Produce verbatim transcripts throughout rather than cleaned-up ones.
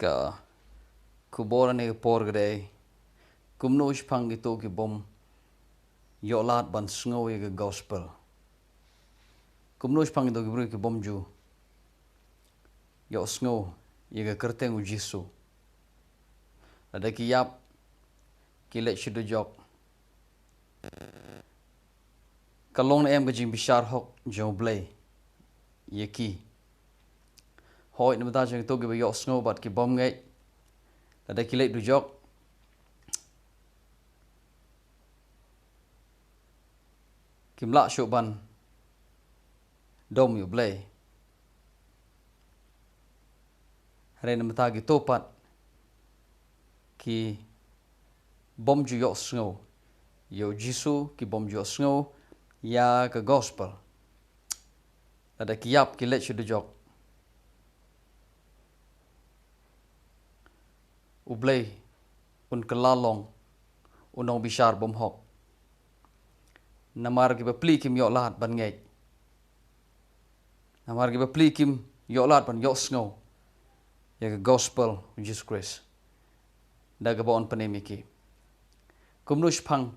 Ka khubor ha kane ka por ka dei, kumno shaphang kito ki bym ïoh lad ban sngew ïa ka gospel? Kumno shaphang kito ki briew ki bym ju ïoh sngew ïa ka kyrteng u Jisu? Lada ki ïap, ki leit sha dujok, ka long ne em ka jingbishar hok jong U Blei ïa ki? Hooid, na bynta jong kito kiba ïohsngew bad ki bym ngeit, lada ki leit dujok, kim lah shuh ban dom ïa U Blei. Hynrei na bynta kito pat ki bym ju ïohsngew ïa u Jisu, ki bym ju ïohsngew ïa ka gospel, lada ki ïap, ki leit sha dujok, U Blei un kylla long u nongbishar bymhok. Namar ki bapli kim ïoh lad ban ngeit. Namar ki bapli kim ïoh lad ban ïohsngew ïa ka gospel u Jisu Khrist, da kaba un pynim ïa ki. Kumno shaphang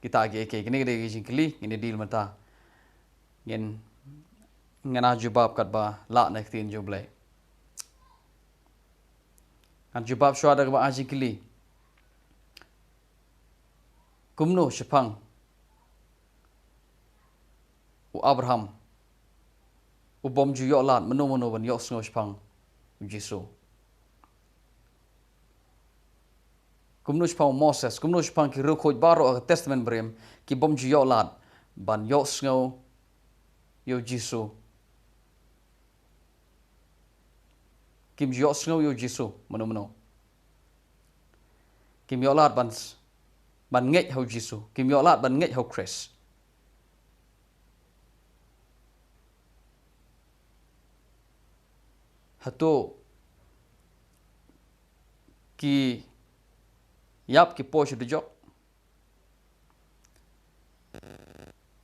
kita kiei kiei? Kine ki dei ki jingkylli ngin ïa deal mynta. Ngin, ngan ai jubab katba lah na ka ktien jong U Blei. Ngan jubab shuwa da kaba ai jingkylli. Kumno shaphang u Abraham, u bym ju ïoh lad, mano mano ban ïohsngew shaphang u Jisu? Kumno shaphang u Moses, kumno shaphang ki riewkhuid baroh ha ka Testament Barim, ki bym ju ïoh lad ban ïohsngew ïa u Jisu? Kim ju ïohsngew ïa u Jisu, mano mano. Kim ïoh lad ban s-, ban ngeit ha u Jisu. Kim ïoh lad ban ngeit ha u Khrist. Hato ki ïap, ki poi sha dujok?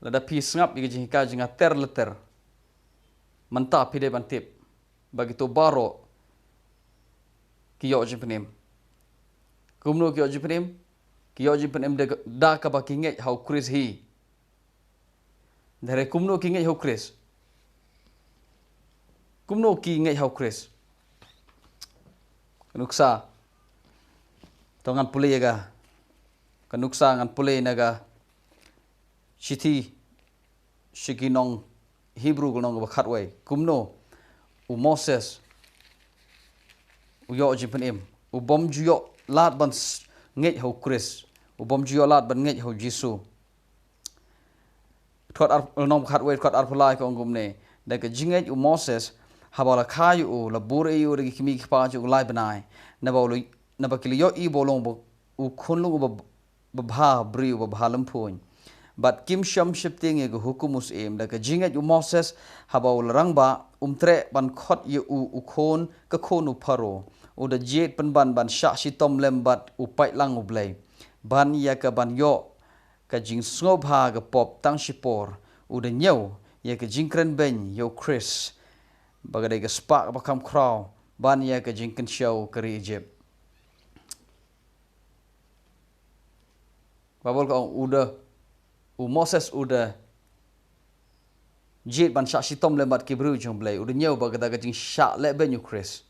Lada phi sngap ïa ka jinghikai jong nga ter la ter, mynta phi dei ban tip ba kito baroh ki ïoh jingpynim. Kumno ki ïoh jingpynim? Ki ïoh jingpynim da, da kaba ki ngeit ha u Khrist hi. Hynrei kumno ki ngeit ha u Khrist? Kumno ki ngeit ha u Khrist? Ka nuksa. To ngan pule ïa ka. Ka nuksa ngan pule na ka shithi sha ki nong Hebru, ka lynnong kaba khatwei. Kumno u Moses u ïoh jingpynim? U bym ju ïoh lad ban s-, ngeit ha u Khrist. U bym ju ïoh lad ban ngeit ha u Jisu. Dkhot ar-, lynnong khatwei, dkhot arphew lai, ka ong kumne: Da ka jingngeit u Moses, haba la kha ïa u, la bur ïa u da ki kmie ki kpa jong u lai bnai. Naba u la, naba ki la ïohi ba u long ba, u khunlung uba, babha briew, babha lymphuiñ. Bad kim shym sheptieng ïa ka hukum u syiem. Da ka jingngeit u Moses, haba u la rangbah, um treh ban khot ïa u u khun ka khun u Pharaoh. U da jied pynban ban shah shitom lem bad u paidlang U Blei, ban ïa ka ban ïoh ka jingsngewbha ka pop tang shipor. U da ñiew ïa ka jingkren beiñ ïa u Khrist, ba ka dei ka spah kaba kham khraw, ban ïa ka jingkynshew ka ri Ijipt. Baibl ka ong u da, u Moses u da jied ban shah shitom lem bad ki briew jong U Blei. U da ñiew ba kata ka jingshah lehbeiñ u Khrist.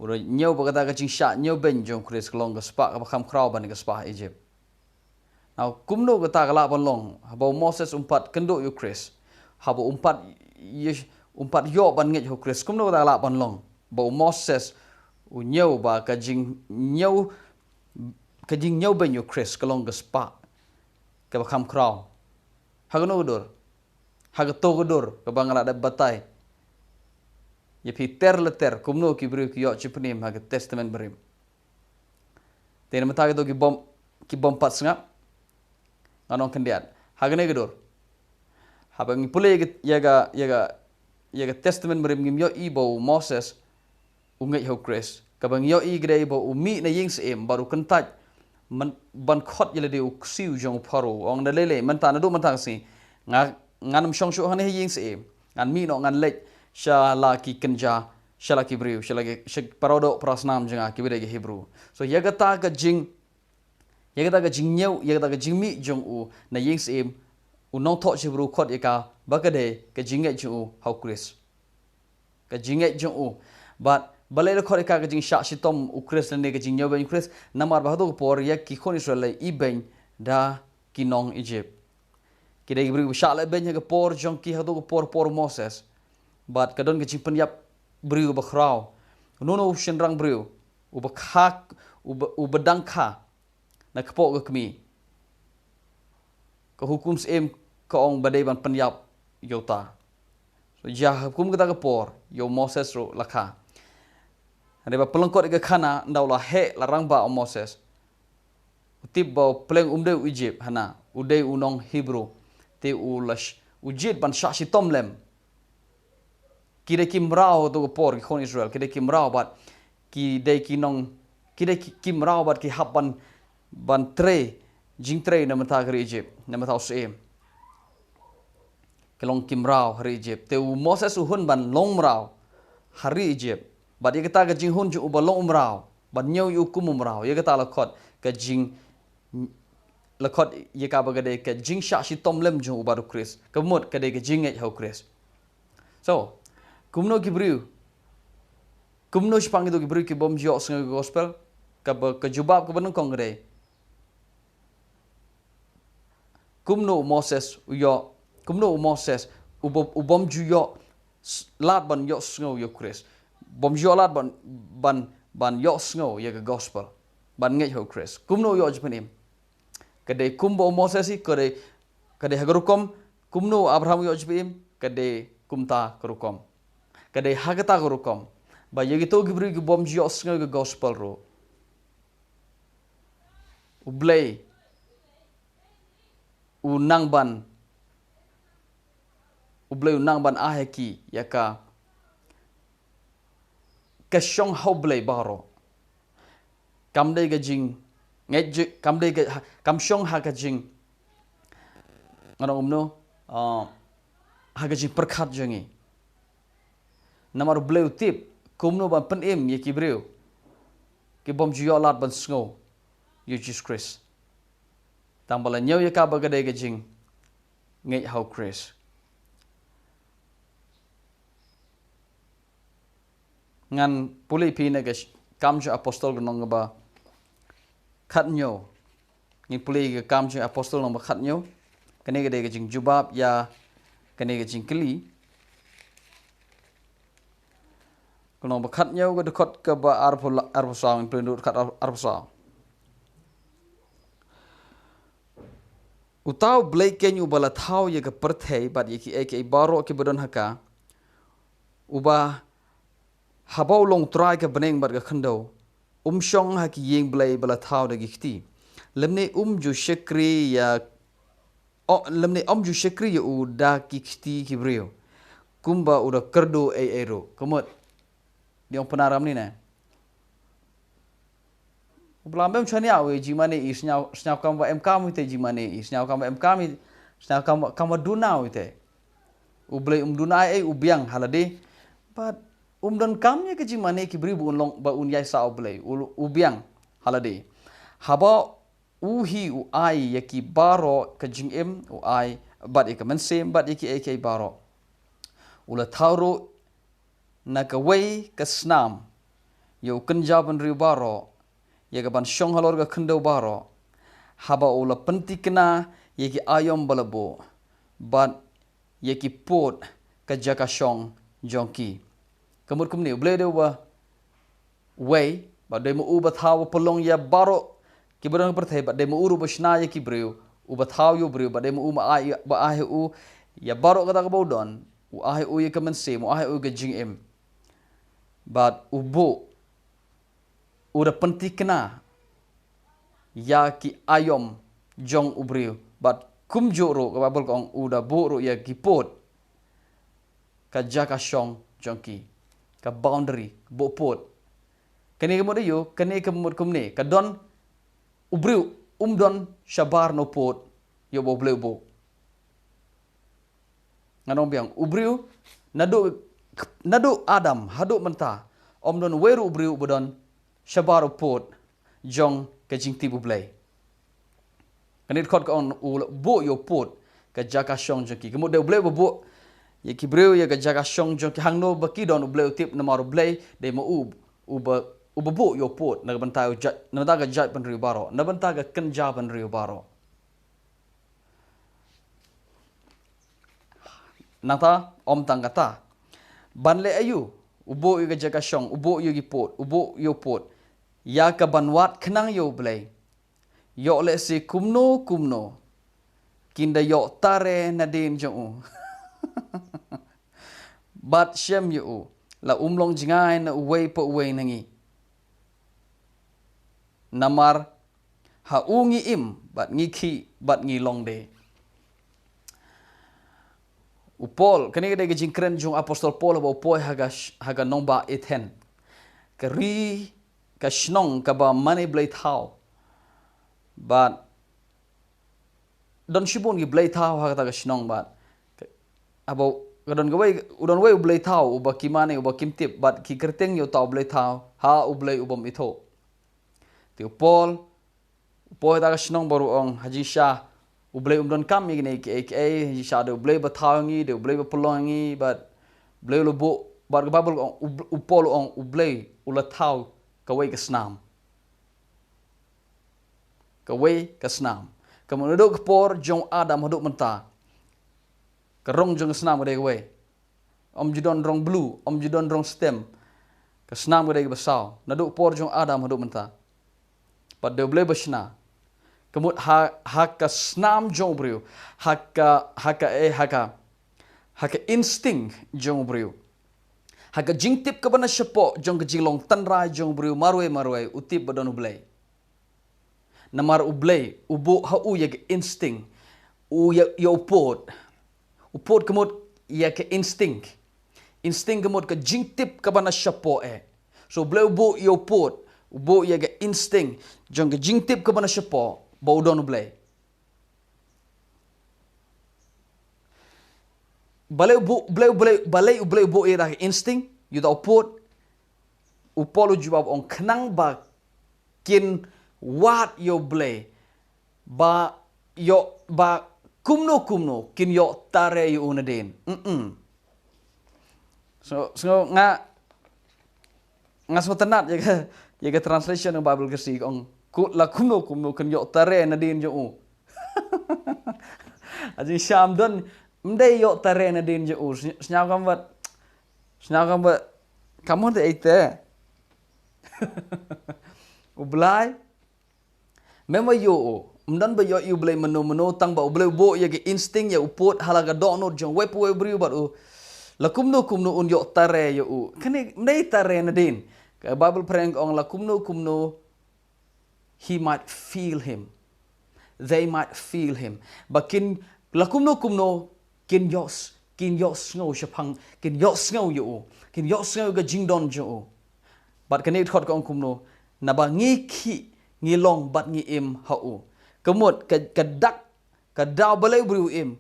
U da ñiew ba kata ka jingshah ñiewbeiñ jong u Khrist ka long ka spah kaba kham khraw ban ka spah Ijipt. Now, kumno kata ka lah ban long, haba u Moses um pat kynduh ïa u Khrist, haba um pat ïa-, um pat ïoh ban ngeit ha u Khrist? Kumno kata ka lah ban long ba u Moses u ñiew ba ka jingñiew, ka jingñiewbeiñ ïa u Khrist ka long ka spah kaba kham khraw? Ha kano ka dur? Ha kato ka dur kaba nga la dep batai ïa phi ter la ter, kumno ki briew ki ïoh jingpynim ha ka Testament Barim. Te na mynta kito ki bym, ki bym pat sngap, ngan ong khyndiat. Ha kane ka dur, haba ngi pule ïa ka, ïa ka, ïa ka Testament Barim, ngim ïohi ba u Moses u ngeit ha u Khrist. Kaba ngi ïohi ka dei ba u mih na ïing syiem bad u kyntait man, ban khot ïa lade u ksiew jong u Pharaoh. U ong da lei lei, mynta, naduh mynta ka sngi nga, ngan ym shong shuh hangne ha ïing syiem. Ngan mih noh, ngan leit sha la ki kynja sha la ki briew, sha la ki, sha para doh para snam jong nga kiba dei ki Hebru. So ïa kata ka jing, ïa kata ka jingñiew, ïa kata ka jingmih jong u na ïing syiem, u nongthoh Hebru u khot ïa ka ba ka dei ka jingngeit jong u ha u Khrist. Ka jingngeit jong u. Bad balei la khot ïa ka ka jingshah shitom u Khrist lane ka jingñiewbeiñ u Khrist? Namar ba hato ka por ïa ki khun Israel la ibeiñ da ki nong Ijipt. Ki dei ki briew ba shah lehbeiñ ha ka por jong ki, hato ka por, por Moses. Bad ka don ka jingpynïap briew ba khraw. Uno uno u shynrang briew uba kha, uba, uba dang kha na kpoh ka kmie. Ka hukum syiem ka ong ba dei ban pynïap ïa uta. So ïa ha kum kata ka por ïa u Moses ruh la kha. Hynrei ba pynlyngkot ïa ka khana, ynda u la heh la rangbah u Moses, u tip ba u pleng um dei u Ijipt, hana u dei u nong Hebru. Te u la sh-, u jied ban shah shitom lem. Ki dei ki mraw hato ka por, ki khun Israel ki dei ki mraw bad ki dei ki nong, ki dei ki, ki mraw bad ki hap ban, ban trei, jingtrei na bynta ka ri Ijipt, na bynta u syiem. Ki long ki mraw ha ri Ijipt. Te u Moses u hun ban long mraw ha ri Ijipt. Bad ïa kata ka jinghun jong u ba long u mraw, ban ñiew ïa u kum u mraw, ïa kata la khot ka jing, la khot ïa ka ba ka dei ka jingshah shitom lem jong u bad u Khrist. Ka mut ka dei ka jingngeit ha u Khrist. So kumno ki briew, kumno shaphang kito ki briew ki bym ju ïohsngew ïa ka gospel? Kaba, ka jubab kaba nyngkong ka dei, kumno u Moses u ïoh, kumno u Moses u bym, u bym ju ïoh s-, lad ban ïohsngew ïa u Khrist? Bym ju ïoh lad ban, ban, ban ïohsngew ïa ka gospel, ban ngeit ha u Khrist. Kumno u ïoh jingpynim? Ka dei kumba u Moses hi, ka dei, ka dei ha ka rukom kumno u Abraham u ïoh jingpynim? Ka dei kumta ka rukom. Ka dei ha kata ka rukom ba ïa kito ki briew ki bym ju ïohsngew ïa ka gospel ruh, U Blei u nang ban, U Blei u nang ban ai ha ki ïa ka, ka shong ha U Blei baroh. Kam dei ka jing, ngeit ji-, kam dei ka, ha-, kam shong ha ka jing, ngan ong kumno, ah, ha ka jingpyrkhat jong ngi. Namar U Blei u tip kumno ban pynim ïa ki briew ki bym ju ïoh lad ban sngew ïa U Jisu Khrist. Tang ba la ñiew ïa ka ba ka dei ka jingngeit ha U Khrist. Ngan pule ïa phi na ka sh-, Kam jong Apostol ka lynnong kaba khathynñiew. Ngin pule ïa ka Kam jong Apostol lynnong ba khathynñiew. Kane ka dei ka jingjubab ïa kane ka jingkylli. Ka lynnong ba khathynñiew, ka dkhot kaba arphew la-, arphew saw, ngin pule naduh dkhot ar-, arphew saw. Uta U Blei keiñ uba la thaw ïa ka pyrthei bad ïa kiei kiei baroh kiba don ha ka, uba haba u long Trai ka bneng bad ka khyndew, um shong ha ki ïing blei ba la thaw da ki kti. Lymne um ju shakri ïa, o, lymne um ju shakri ïa u da ki kti ki briew, kumba u da kyrduh ei ei ruh. Ka mut, dei ong pynarap ni ne. U Blei um shaniah ïa u jingmane i, sñiaw, sñiaw kam ba em kam ïa u te jingmane i, sñiaw kam ba em kam i, sñiaw kam, kam ba duna ïa u te. U Blei um duna ei ei, u biang ha lade. Bad um donkam ïa ka jingmane ki briew ba un long, ba un ïaisah U Blei, u, u biang ha lade. Haba u hi u ai ïa ki baroh ka jingim, u ai bad ïa ka mynsiem bad ïa kiei kiei baroh. U la thaw ruh na kawei ka snam ïa u kynja bynriew baroh, ïa ka ban shong halor ka khyndew baroh, haba u la pynthikna ïa ki aïom ba la buh bad ïa ki pud ka jaka shong jong ki. Ka mut kumne, U Blei u dei uba wei, bad dei ma u ba thaw ba pynlong ïa baroh kiba don ha pyrthei, bad dei ma u ruh ba shna ïa ki briew, uba thaw ïa u briew, bad dei ma u ba ai, ba ai ha u ïa baroh kata kaba u don, u ai ha u ïa ka mynsiem, u ai ha u ïa ka jingim. Bad u buh, u da pynthikna ïa ki aïom jong u briew. Bad kumjuh ruh ka Baibl ka ong u da buh ruh ïa ki pud ka jaka shong jong ki, ka boundary, buh pud. Kane ka mut aïu? Kane ka mut kumne, ka don u briew um don shabar na u pud ïa uba U Blei u buh. Ngan ong biang, u briew naduh, Naduh Adam haduh mynta, ym don wei ruh u briew uba don shabar u pud jong ka jingtip U Blei. Kane ka dkhot ka ong u la buh ïa u pud ka jaka shong jong ki. Ka mut dei U Blei uba buh ïa ki briew ïa ka jaka shong jong ki, hangno ba ki don U Blei u tip, namar U Blei dei ma u uba, uba buh ïa u pud na ka bynta u jait, na ka bynta ka jaitbynriew baroh, na ka bynta ka kynja bynriew baroh. Nangta ym tang kata, ban leh aïu? U buh ïa ka jaka shong, u buh ïa ki pud, u buh ïa u pud ïa ka ban wad khnang ïa U Blei. Ïoh lehse kumno kumno kin da ïoh tare nadien jong u bad shem ïa u, la um long jngai na uwei pa uwei na ngi. Namar ha u ngi im bad ngi khih bad ngi long de. U Paul, kane ka dei ka jingkren jong u Apostol Paul haba u poi ha ka sh-, ha ka nongbah Athens, ka ri, ka shnong kaba mane blei thaw. Bad don shibun ki blei thaw ha kata ka shnong, bad ka, haba ka don kawei, u don wei u blei thaw uba ki mane, uba kim tip, bad ki kyrteng ïa uta u blei thaw ha U Blei u bym ithuh. Te u Paul u poi ha kata ka shnong bad u ong, ha jingshisha U Blei um donkam ïa kine kiei kiei, ha jingshisha dei U Blei ba thaw ïa ngi, dei U Blei ba pynlong ïa ngi, bad U Blei u la buh, bad ka Baibl ka ong, u, u Paul u ong, U Blei u la thaw kawei ka snam. Kawei ka snam. Ka mut naduh ka por jong u Adam haduh mynta, ka rong jong ka snam ka dei kawei. Ym ju don rong blue, ym ju don rong stem. Ka snam ka dei kaba saw naduh por jong u Adam haduh mynta. Bad dei U Blei ba shna. Ka mut ha, ha ka snam jong u briew, ha ka, ha ka, eh, ha ka, ha ka instinct jong u briew, ha ka jingtip kaba na shapoh jong ka jinglong tynrai jong u briew marwei marwei, u tip ba don U Blei. Namar U Blei u buh ha u ïa ka instinct, u ïa, ïa u pud. U pud ka mut ïa ka instinct. Instinct ka mut ka jingtip kaba na shapoh eh. So U Blei u buh ïa u pud, u buh ïa ka instinct jong ka jingtip kaba na shapoh ba u don U Blei. Balei u buh, Blei, Blei, balei U Blei u buh ïa ka instinct, ïa uta u pud? U Paul u jubab ong, khnang ba kin wad ïa U Blei, ba ïoh, ba kumno kumno kin ïoh tare ïa u nadien. Mm-mm. So, so nga, nga sngewtynnat ïa ka, ïa ka translation ng Baibl Khasi, ka ong, ku, la kumno kumno kin ïoh tare nadien jong u. Ha jingshisha ym don, ym dei ïoh tare nadien jong u. Sñiaw, sñiaw kam bad, sñiaw kam bad, kammon te ite. U Blei, mem wa ïoh u, ym don ba ïoh ïa U Blei mano mano, tang ba U Blei u buh ïa ka instinct, ïa u pud ha la ka dohnud jong uwei pa uwei u briew bad u, la kumno kumno un ïoh tare ïa u. Kane ym dei tare nadien. Ka Baibl phareng ka ong, la kumno kumno, he might feel him. They might feel him. Ba kin, la kumno kumno kin ïoh s-, kin ïoh sngew shaphang, kin ïoh sngew ïa u, kin ïoh sngew ka jingdon jong u. Bad kane ka dkhot ka ong kumno, naba ngi khih, ngi long bad ngi im ha u. Ka mut, ka, ka dak, ka daw balei u briew u im,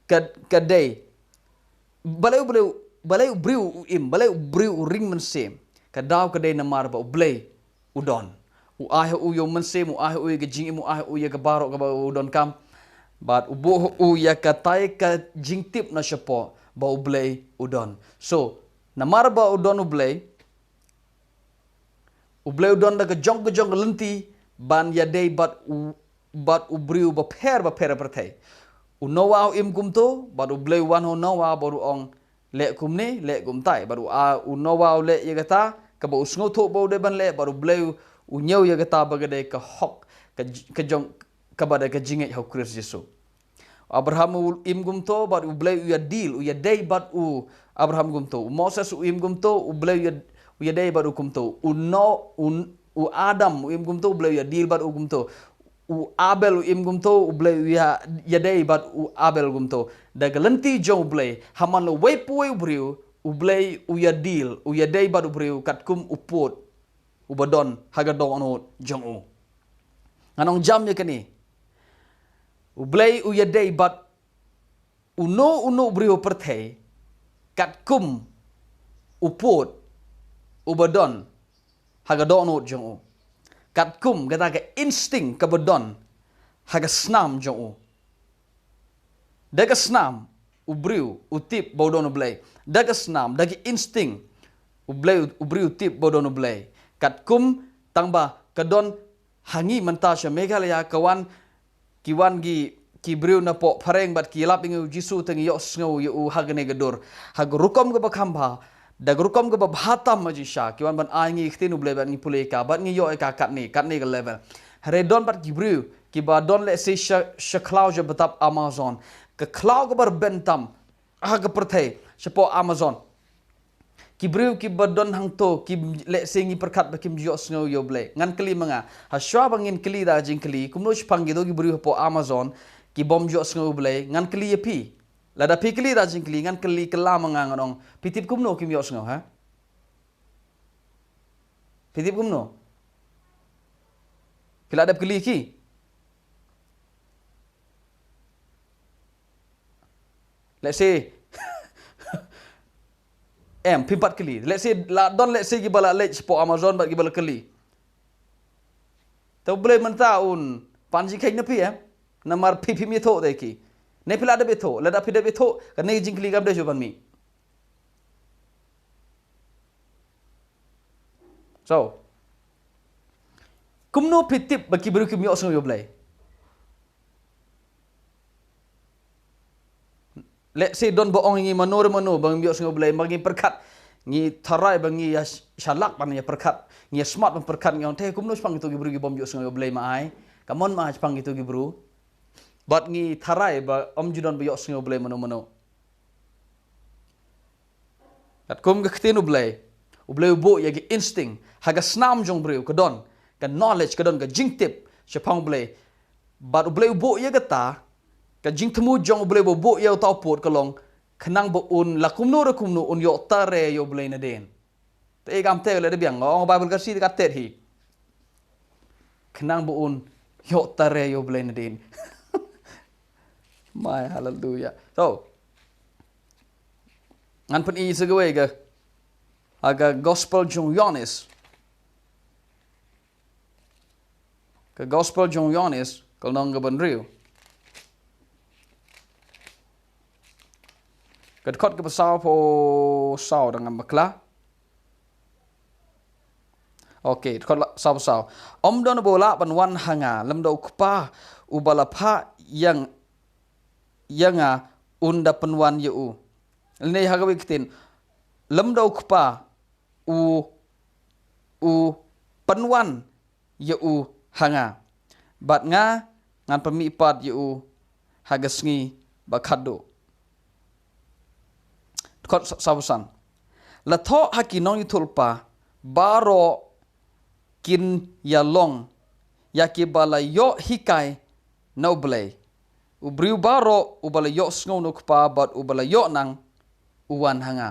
ka, ka dei, balei u briew, balei u briew u im, balei u briew u ring mynsiem, ka daw ka dei namar ba U Blei u don. U ai ha u ïa u mynsiem, u ai ha u ïa ka jingim, u ai ha u ïa ka baroh kaba u donkam. Bad u buh ha u ïa katai ka jingtip na shapoh ba U Blei u don. So, namar ba u don U Blei, U Blei u don da ka jong ka jong ka lynti ban ïadei bad u, bad u briew bapher bapher ha pyrthei. U Noah u im kumto, bad U Blei u wan ha u Noah bad u ong, leh kumne, leh kumtai. Bad u, a, u Noah u leh ïa kata kaba u sngewthuh ba u dei ban leh, bad U Blei u, u ñiew ïa kata ba ka dei ka hok, ka j-, ka jong, kaba dei ka jingngeit ha U Khrist Jisu. Abraham u im kumto, bad U Blei u ïadil, u ïadei bad u Abraham kumto. U Moses u im kumto, U Blei u ïad-, u ïadei bad u kumto. U No-, u, u Adam u im kumto, U Blei u ïadil bad u kumto. U Abel u im kumto, U Blei u ïa-, ïadei bad u Abel kumto. Da ka lynti jong U Blei, ha man la uwei pa uwei u briew, U Blei u ïadil, u ïadei bad u briew katkum u pud uba don ha ka dohnud jong u. Ngan ong jam ïa kane. U Blei u ïadei bad uno uno u briew ha pyrthei katkum u pud uba don ha ka dohnud jong u, katkum kata ka instinct kaba don ha ka snam jong u. Da ka snam u briew u tip ba u don U Blei. Da ka snam, da ka instinct u Blei, u briew u tip ba u don U Blei. Katkum tang ba ka don ha ngi mynta sha Meghalaya, ka wan, ki wan ki, ki briew na poh phareng bad ki lap ïa ngi u Jisu, te ngi ïohsngew ïa u ha kane ka dur. Ha ka rukom kaba kham bha, da ka rukom kaba bha tam, ma jingshisha ki wan ban ai ngi ktien U Blei bad ngi pule ïa ka, bad ngi ïoh ïa ka katne, katne ka level. Hynrei don pat ki briew kiba don, let's say, sha, sha khlaw sha bynta Amazon, ka khlaw kaba rben tam ha ka pyrthei, shapoh Amazon. Ki briew kiba don hangto, ki, let's say, ngi pyrkhat ba kim ju ïohsngew ïa U Blei. Ngan kylli ma nga, ha shuwa ba ngin kylli da jingkylli, kumno shaphang kito ki briew hapoh Amazon ki bym ju ïohsngew ïa U Blei, ngan kylli ïa phi. Lada phi kylli da jingkylli, ngan kylli kylla ma nga, ngan ong, phi tip kumno kim ïohsngew, ha? Phi tip kumno? Phi la dep kylli ki? Let's say, em, phim pat kylli. Let's say la don, let's say, kiba la leit shapoh Amazon bad kiba la kylli. Te U Blei mynta un pan jingkheiñ na phi, em? Namar phi phim ïathuh da ki. Ne phi la dep ïathuh, lada phi dep ïathuh, kane ka jingkylli kam dei shuh ban mih. So, kumno phi tip ba ki briew kim ïohsngew ïa U Blei? Let's say don ba ong ïa ngi mano re mano ba ngim ïohsngew U Blei, ba ngi pyrkhat, ngi tharai ba ngi ïa shalak ban ïa pyrkhat, ngi ïa smart ban pyrkhat, ngi ong, te kumno shaphang kito ki briew ki bym ïohsngew ïa U Blei ma ai? Ka mon ma ai shaphang kito ki briew? Bad ngi tharai ba ym ju don ba ïohsngew U Blei mano mano. Katkum ka ktien U Blei, U Blei u buh ïa ka instinct ha ka snam jong briew, ka don ka knowledge, ka don ka jingtip shaphang U Blei. Bad U Blei u buh ïa kata, ka jingthmu jong U Blei ba u buh ïa uta u pud ka long khnang ba un, la kumno re kumno, un ïoh tare ïa U Blei nadien. Te kam te leh da biang, ong Baibl ka shi ka tet hi. Khnang ba un ïoh tare ïa U Blei nadien. My hallelujah. So, ngan pyni sa kawei ka, ha ka gospel jong Ïoannis. Ka gospel jong Ïoannis, ka lynnong kaba hynriew. Ka dkhot kaba sawphew saw, da ngam bakla. Okay, dkhot la, sawphew saw. Ym don uba lah ban wan ha nga, lymda u Kpa uba la phah ïa nga, ïa nga un da pynwan ïa u. Lane ha kawei ka ktien, lymda u Kpa u, u pynwan ïa u ha nga, bad nga ngan pynmih pat ïa u ha ka sngi ba khatduh. Dkhot sa, sawphew san. La thoh ha ki nongïathuhlypa baroh kin ïalong ïa kiba la ïoh hikai na U Blei. U briew baroh uba la ïohsngew na u Kpa bad uba la ïohnang u wan ha nga.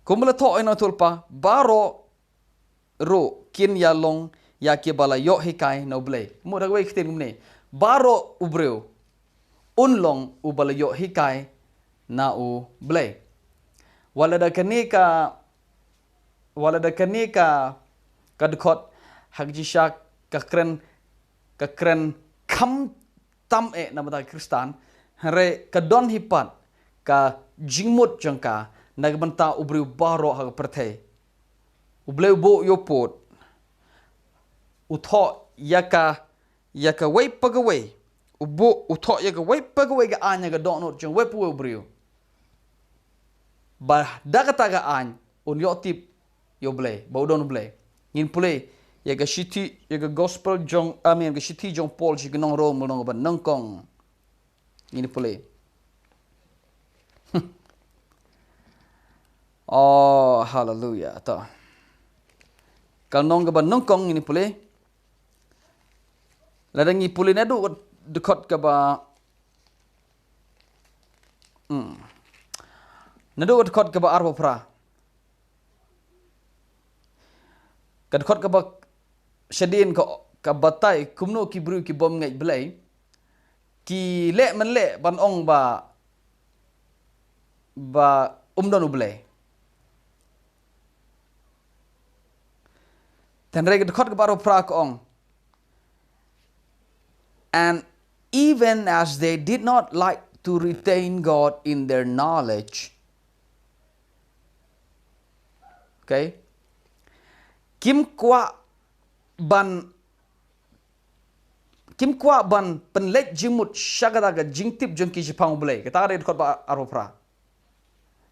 Kumba la thoh ïa ki nongïathuhlypa, baroh ruh kin ïalong ïa kiba la ïoh hikai na U Blei. Mut ha kawei ka ktien kumne, baroh u briew un long uba la ïoh hikai na U Blei. Wat la da kane ka, wat la da kane ka, ka dkhot ha ka jingshisha ka kren, ka kren kham tam eh na bynta ki Khristan, hynrei ka don hi pat ka jingmut jong ka na ka bynta u briew baroh ha ka pyrthei. U Blei u buh ïa u pud, u thoh ïa ka, ïa kawei pa kawei, u buh, u thoh ïa kawei pa kawei ka aiñ ha ka dohnud jong uwei pa uwei u briew, ba da kata ka aiñ un ïoh tip ïa U Blei, ba u don U Blei. Ngin pule ïa ka shithi, ïa ka gospel jong, I mean, ka shithi jong Paul sha ki nong Rom, lynnong kaba nyngkong. Ngin pule. Oh, hallelujah. To, ka lynnong kaba nyngkong ngin pule. Lada ngi pule naduh ka dkhot kaba, hmm, naduh ka dkhot kaba arphew phra. Ka dkhot kaba shadien ka, ka batai kumno ki briew ki bym ngeit Blei ki leh mynleh ban ong ba, ba um don U Blei. Te hynrei ka dkhot kaba arphew phra ka ong, and even as they did not like to retain God in their knowledge. Okay? Kim kwah ban kim kwah ban pynleit jingmut sha kata ka jingtip jong ki shaphang U Blei. Kata ka dei dkhot ba arphew phra.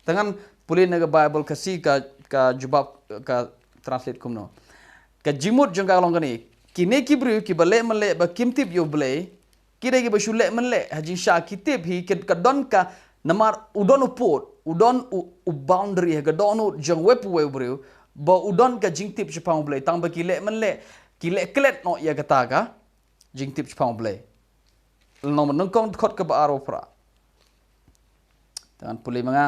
Te ngan pule na ka Bible Khasi ka, ka jubab ka translate kumno. Ka jingmut jong ka long kane. Kine ki briew kiba leh mynleh ba kim tip ïa U Blei, ki dei kiba shu leh mynleh ha jingshisha ki tip hi ka, ka don ka, namar u don u pud, u don u, u boundary ha ka dohnud jong uwei pa uwei u briew ba u don ka jingtip shaphang U Blei, tang ba ki leh mynleh, ki leh klet noh ïa kata ka jingtip shaphang U Blei. Lynnong ba nyngkong dkhot kaba arphew phra. Te ngan pule ma nga.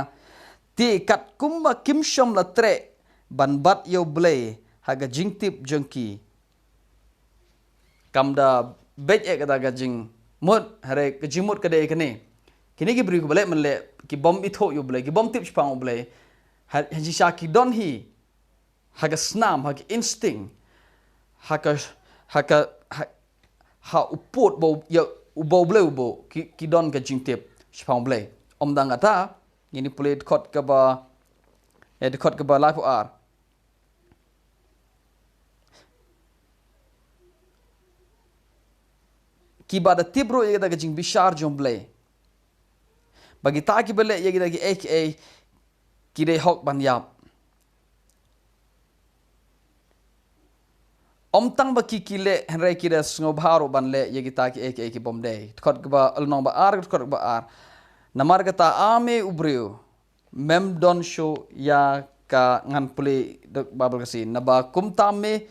Te katkum ba kim shym la treh ban bat ïa U Blei ha ka jingtip jong ki. Kam da beit eh kata ka jingmut, hynrei ka jingmut ka dei kane. Kine ki briew kiba leh mynleh, ki bym ithuh ïa U Blei, ki bym tip shaphang U Blei. Ha, ha jingshisha ki don hi ha ka snam, ha ka instinct, ha ka, ha ka, ha, ha u pud ba u, ïa, uba U Blei uba, ki, ki don ka jingtip shaphang U Blei. Ym tang kata, ngin ïa pule dkhot kaba, eh, dkhot kaba laiphew ar. Kiba da tip ruh ïa kita ki jingbishar jong U Blei, ba kita kiba leh ïa kita kiei kiei ki dei hok ban ïap. Ym tang ba ki, ki leh, hynrei ki da sngewbha ruh ban leh ïa kita kiei kiei ki bym dei. Dkhot kaba, lynnong ba ar, dkhot kaba ar. Namar kata, A me u briew, mem don shuh ïa ka, ngan pule da ka Bible Khasi. Naba kumta me,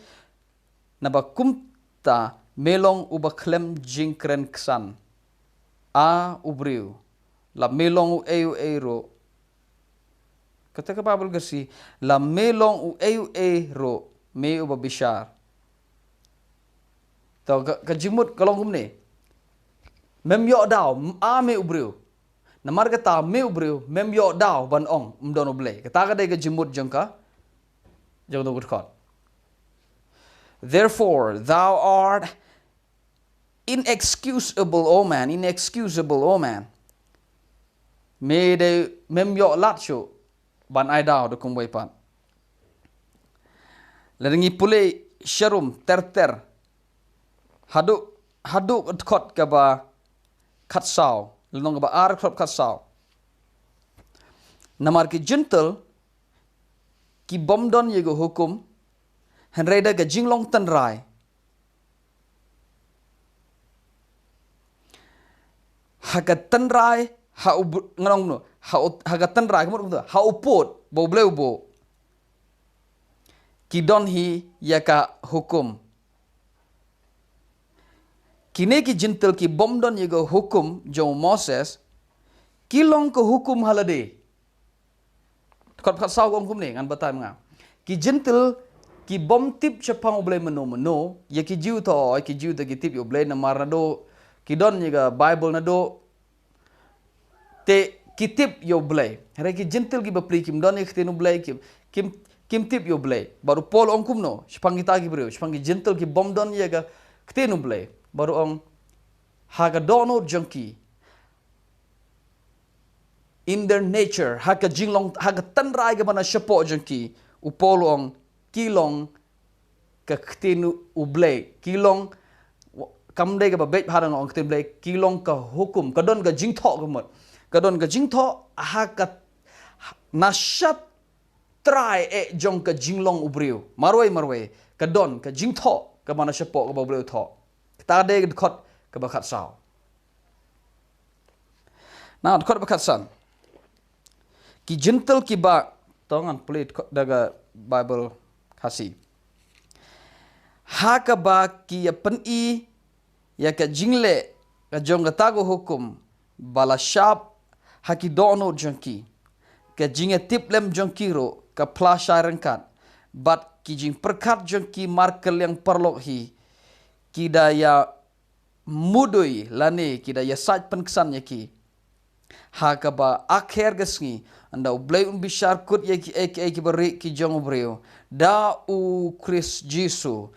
naba kumta me long uba khlem jingkren ksan, A u briew, la me long uei uei ruh. Kata ka Bible Khasi, la me long uei uei ruh, me uba bishar. To ka, ka jingmut ka long kumne. Mem ïoh daw, m-, A me u briew. Namar kata me u briew, mem ïoh daw ban ong ym don U Blei. Kata ka dei ka jingmut jong ka, jong ka dkhot. Therefore, thou art inexcusable, O man, inexcusable, O man. Me dei, mem ïoh lad shuh ban ai daw da kumwei pat. Lada ngi pule sharum ter ter haduh, haduh dkhot kaba khatsaw, lynnong kaba ar dkhot khatsaw. Namar ki Jentil ki bym don ïa ka hukum, hynrei da ka jinglong tynrai. Ha ka tynrai, ha u b-, ngan ong kumno, ha u, ha ka tynrai, kumno, kumno, ha u pud ba U Blei uba, ki don hi ïa ka hukum. Kine ki Jentil ki bym don ïa ka hukum jong u Moses, ki long ka hukum ha lade. Dkhot khatsaw ka ong kumne, ngan batai ma nga. Ki Jentil ki bym tip shaphang U Blei mynno mynno, ïa ki Jiw to, ki Jiw to ki tip ïa U Blei namar naduh ki don ïa ka Bible naduh. Te ki tip ïa U Blei. Hynrei ki Jentil ki bapli kim don ïa ka ktien U Blei, kim, kim, kim tip ïa U Blei. Bad u Paul u ong kumno shaphang kita ki briew, shaphang ki Jentil ki bym don ïa ka ktien U Blei. Bad u ong ha ka dohnud jong ki, in their nature, ha ka jinglong, ha ka tynrai kaba na shapoh jong ki, u Paul u ong, ki long ka ktien U Blei, ki long, kam dei kaba beit bha da nga ong ktien Blei, ki long ka hukum, ka don ka jingthoh ka mut. Ka don ka jingthoh ha ka, na shatrai eh jong ka jinglong u briew. Marwei marwei ka don ka jingthoh kaba na shapoh kaba U Blei u thoh. Kata dei ka dkhot kaba khatsaw. Na dkhot ba khatsan. Ki Jentil kiba, to ngan pule dkhot da ka Bible Khasi. Ha kaba ki ïa pyni ïa ka jingleh ka jong kata ka hukum ba la shap ha ki dohnud jong ki. Ka jingïatiplem jong ki ruh ka phla shai ryngkat bad ki jingpyrkhat jong ki markylliang paralok hi. Ki da ïa mudui lane ki da ïasaid pynksan ïa ki. Ha kaba akher ka sngi, ynda U Blei un bishar kut ïa kiei kiei kiba rieh ki jong u briew da U Khrist Jisu,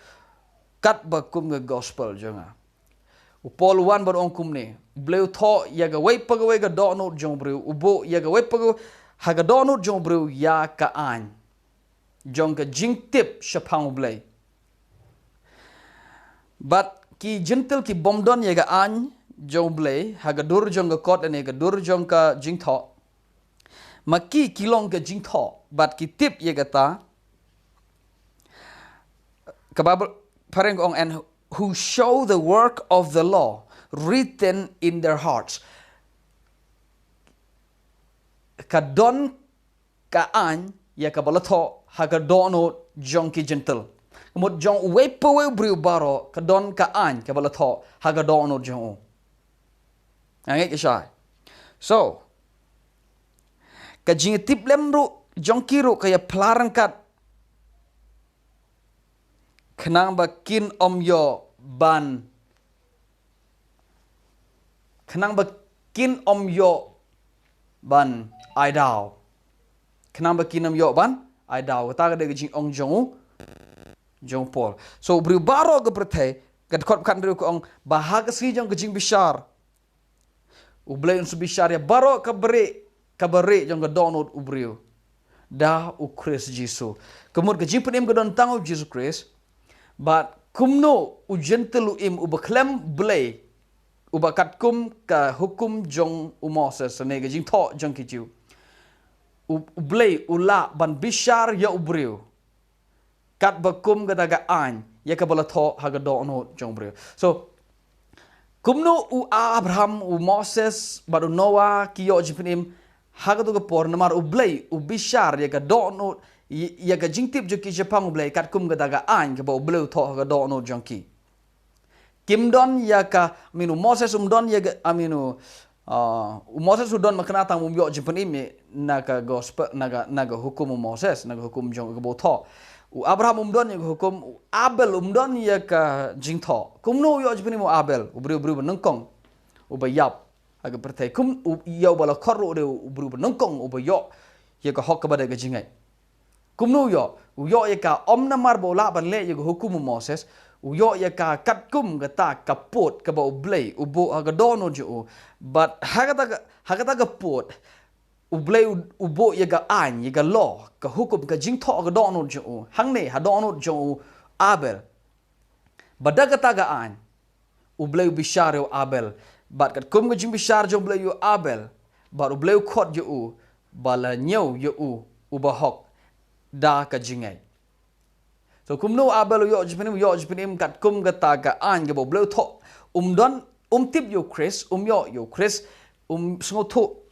katba kum ka gospel jong nga. U Paul u wan bad ong kumne: U Blei u thoh ïa kawei pa kawei ka dohnud jong u briew, u buh ïa kawei pa kawei ha ka dohnud jong u briew ïa ka aiñ jong ka jingtip shaphang U Blei. Bad ki Jentil ki bym don ïa ka aiñ jong U Blei ha ka dur jong ka kot ne ka dur jong ka jingthoh. Ma ki ki long ka jingthoh bad ki tip ïa kata. Ka Baibl phareng ka ong: "And who show the work of the law written in their hearts." Ka don ka aiñ ïa kaba la thoh ha ka dohnud jong ki Jentil. Ka mut jong uwei pa uwei u briew baroh ka don ka aiñ kaba la thoh ha ka dohnud jong u. Nga ngeit ka shai. So, ka jingtip lem ruh jong ki ruh ka ïa phla ryngkat, khnang ba kin ym ïoh ban, khnang ba kin ym ïoh ban ai daw. Khnang ba kin ym ïoh ban ai daw. Kata ka dei ka jingong jong u, jong u Paul. So, u briew baroh ka pyrthei, ka dkhot khathynriew ka ong ba ha ka sngi jong ka jingbishar, U Blei un sa bishar ïa baroh kaba rieh, kaba rieh jong ka dohnud u briew da U Khrist Jisu. Ka mut ka jingpynim ka don tang U Jisu Khrist. Bad kumno u Jentil u im, uba khlem Blei, uba katkum ka hukum jong u Moses ne ka jingthoh jong ki Jiw, u, U Blei u lah ban bishar ïa u briew katba kum kata ka aiñ ïa kaba la thoh ha ka dohnud jong u briew. So, kumno u Abraham, u Moses bad u Noah ki ïoh jingpynim ha kato ka por? Namar U Blei u bishar ïa ka dohnud, ïa, ïa ka jingtip jong ki shaphang U Blei katkum kata ka aiñ kaba U Blei u thoh ha ka dohnud jong ki. Kim don ïa ka, I mean, u Moses um don ïa ka, I mean, u, ah, u Moses u don, ma kane tang um ïoh jingpynim na ka gospel, na ka, na ka hukum u Moses, na ka hukum jong kaba u thoh. U Abraham um don ïa ka hukum, u Abel um don ïa ka jingthoh. Kumno u ïoh jingpynim u Abel, u briew, briew ba nyngkong uba ïap ha ka pyrthei? Kum u, ïa uba la khot ruh u dei u briew ba nyngkong uba ïoh ïa ka hok kaba dei ka jingngeit. Kumno u ïoh? U ïoh ïa ka ym namar ba u lah ban leh ïa ka hukum u Moses, u ïoh ïa ka katkum kata ka pud kaba U Blei u buh ha ka dohnud jong u. Bad ha kata ka, ha kata ka pud, U Blei u, u buh ïa ka aiñ, ïa ka law, ka hukum, ka jingthoh ha ka dohnud jong u. Hangne ha dohnud jong u Abel. Bad da kata ka aiñ, U Blei u bishar ïa u Abel. Bad katkum ka jingbishar jong U Blei ïa u Abel, bad U Blei u khot ïa u ba la ñiew ïa u uba hok da ka jingngeit. So kumno u Abel u ïoh jingpynim? U ïoh jingpynim katkum kata ka aiñ kaba U Blei u thoh. Um don, um tip ïa u Khrist, um ïoh ïa u Khrist, um sngewthuh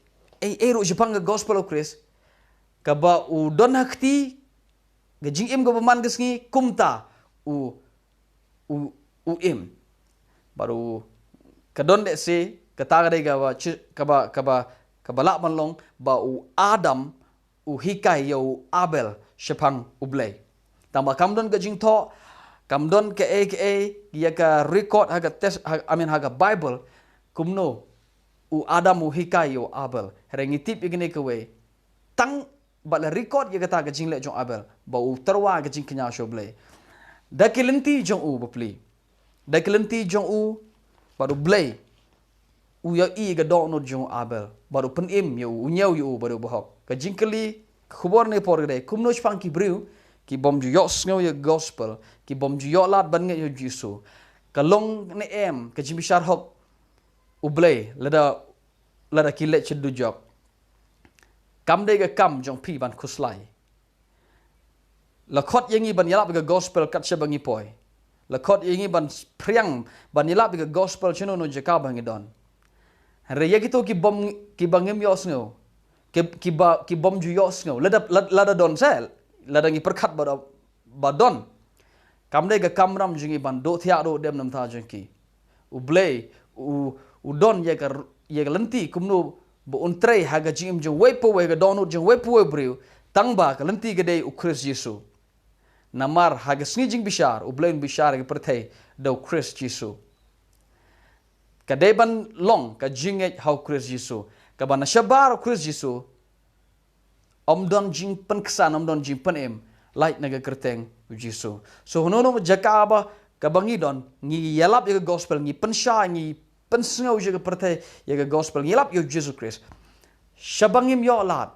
ei ei ruh shaphang ka gospel u Khrist. Kaba u don ha kti, ka jingim kaba man ka sngi, kumta u, u, u im. Bad u, ka don dei shi, kata ka dei kaba chi-, kaba, kaba, kaba lah ban long ba u Adam u hikai ïa u Abel shaphang U Blei. Tangba kam don ka jingthoh, kam don kaei kaei, ïa ka record ha ka tes-, ha, I mean, ha ka Bible, kumno u Adam u hikai ïa u Abel. Hynrei ngi tip ïa kane kawei, tang ba la record ïa kata ka jingleh jong u Abel, ba u tyrwa ka jingkñia sha U Blei. Da ki lynti jong u bapli, da ki lynti jong u bad U Blei, u ïohi ïa ka dohnud jong u Abel, bad u pynim ïa u, u ñiew ïa u ba dei u bahok. Ka jingkylli, ka khubor ne por ka dei, kumno shaphang ki briew ki bym ju ïohsngew ïa ka gospel, ki bym ju ïoh lad ban ngeit ïa u Jisu? Ka long ne em ka jingbishar hok U Blei lada, lada ki leit sha dujok? Kam dei ka kam jong phi ban khuslai. La khot ïa ngi ban ïalap ïa ka gospel kat shaba ngi poi. La khot ïa ngi ban phriang, ban ïalap ïa ka gospel shano shano jaka ba ngi don. Hynrei ïa kito ki bym, kiba ngim ïohsngew, ki, kiba, ki bym ju ïohsngew, lada, lada, lada don seh, lada ngi pyrkhat ba da, ba don, kam dei ka kamram jong ngi ban duh thiah duh dem na ka bynta jong ki. U Blei u, u don ïa ka, ïa ka lynti kumno ba un trei ha ka jingim jong uwei pa uwei, ka dohnud jong uwei pa uwei u briew. Tangba ka lynti ka dei U Khrist Jisu. Namar ha ka sngi jingbishar, U Blei un bishar ïa ka pyrthei da U Khrist Jisu. Ka dei ban long ka jingngeit ha U Khrist Jisu. Kaba na shabar u Khrist Jisu, ym don jingpynksan, ym don jingpynim, lait na ka kyrteng u Jisu. So, hano hano jaka ba, kaba ngi don, ngi ïalap ïa ka gospel, ngi pynshai, ngi pynsngew ïa ka pyrthei, ïa ka gospel, ngi ïalap ïa u Jisu Khrist. Shaba ngim ïoh lad.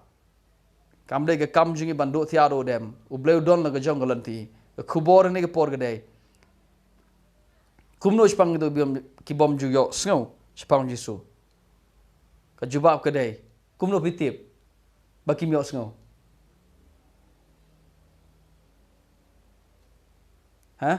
Kam dei ka kam jong ngi ban duh thiah duh dem. U Blei u don la ka jong ka lynti. Ka khubor ne ka por ka dei. Kumno shaphang kito bym, ki bym ju ïoh sngew shaphang Jisu. Ka jubab ka dei. Kumno phi tip ba kim ïoh sngew? Ha?